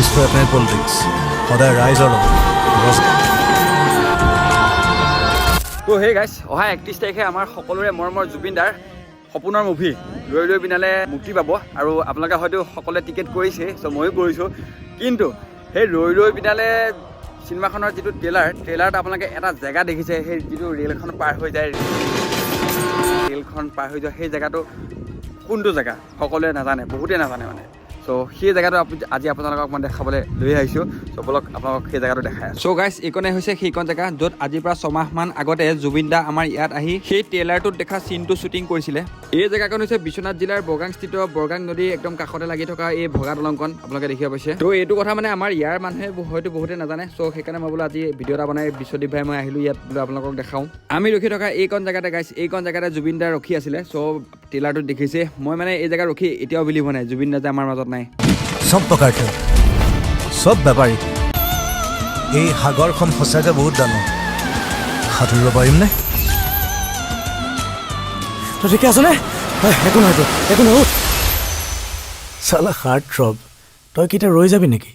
বিশ্ব politics সদায় ৰাইজৰ লগত। নমস্কাৰ। তো সেই গাইছ, অহা 31 তাৰিখে আমাৰ সকলোৰে মৰমৰ জুবিন দাৰ সপোনৰ মুভি ৰৈ ৰৈ বিনালে মুক্তি পাব আৰু আপোনালোকে হয়তো সকলোৱে টিকেট কৰিছে। চ' ময়ো কৰিছোঁ। কিন্তু সেই ৰৈ ৰৈ বিনালে চিনেমাখনৰ যিটো ট্ৰেইলাৰ, ট্ৰেইলাৰত আপোনালোকে এটা জেগা দেখিছে, সেই যিটো ৰেলখন পাৰ হৈ যায়, ৰেলখন পাৰ হৈ যোৱা সেই জেগাটো কোনটো জেগা সকলোৱে নাজানে, বহুতে নাজানে মানে। চ' সেই জেগাটো আজি আপোনালোকক মই দেখাবলৈ লৈ আহিছোঁ। চ' ব'লক, আপোনালোকক সেই জেগাটো দেখাই আছোঁ। চ' গাইছ, এইকণে হৈছে সেইকণ জেগা য'ত আজিৰ পৰা ছমাহমান আগতে জুবিন দা আমাৰ ইয়াত আহি সেই ট্ৰেইলাৰটোত দেখা চিনটো শ্বুটিং কৰিছিলে। এই জেগাকণ হৈছে বিশ্বনাথ জিলাৰ বৰগাংস্থিত বৰগাং নদীৰ একদম কাষতে লাগি থকা এই ভগা দলংখন আপোনালোকে দেখিব পাইছে। ত' এইটো কথা মানে আমাৰ ইয়াৰ মানুহে হয়তো বহুতে নাজানে। চ' সেইকাৰণে মই বোলো আজি ভিডিঅ' এটা বনাই বিশ্বদীপ ভাই মই আহিলোঁ ইয়াত, বোলো আপোনালোকক দেখাওঁ। আমি ৰখি থকা এইকণ জেগাতে গাইছ, এইকণ জেগাতে জুবিন দা ৰখি আছিলে। চ' ট্ৰেইলাৰটোত দেখিছে। মই মানে এই জেগাত ৰখি এতিয়াও বিলিভ হোৱা নাই জুবিন দা যে আমাৰ মাজত নাই। চব প্ৰকাৰ, চব বেপাৰী। এই সাগৰখন সঁচাকৈ বহুত ডাঙৰ, সাঁতুৰিব পাৰিমনে? তই ঠিকে আছনে? একো নহয় তোৰ, একো নহয়, উঠ। চালা হাৰ্ট থ্ৰব, তই কি এতিয়া ৰৈ যাবি নেকি?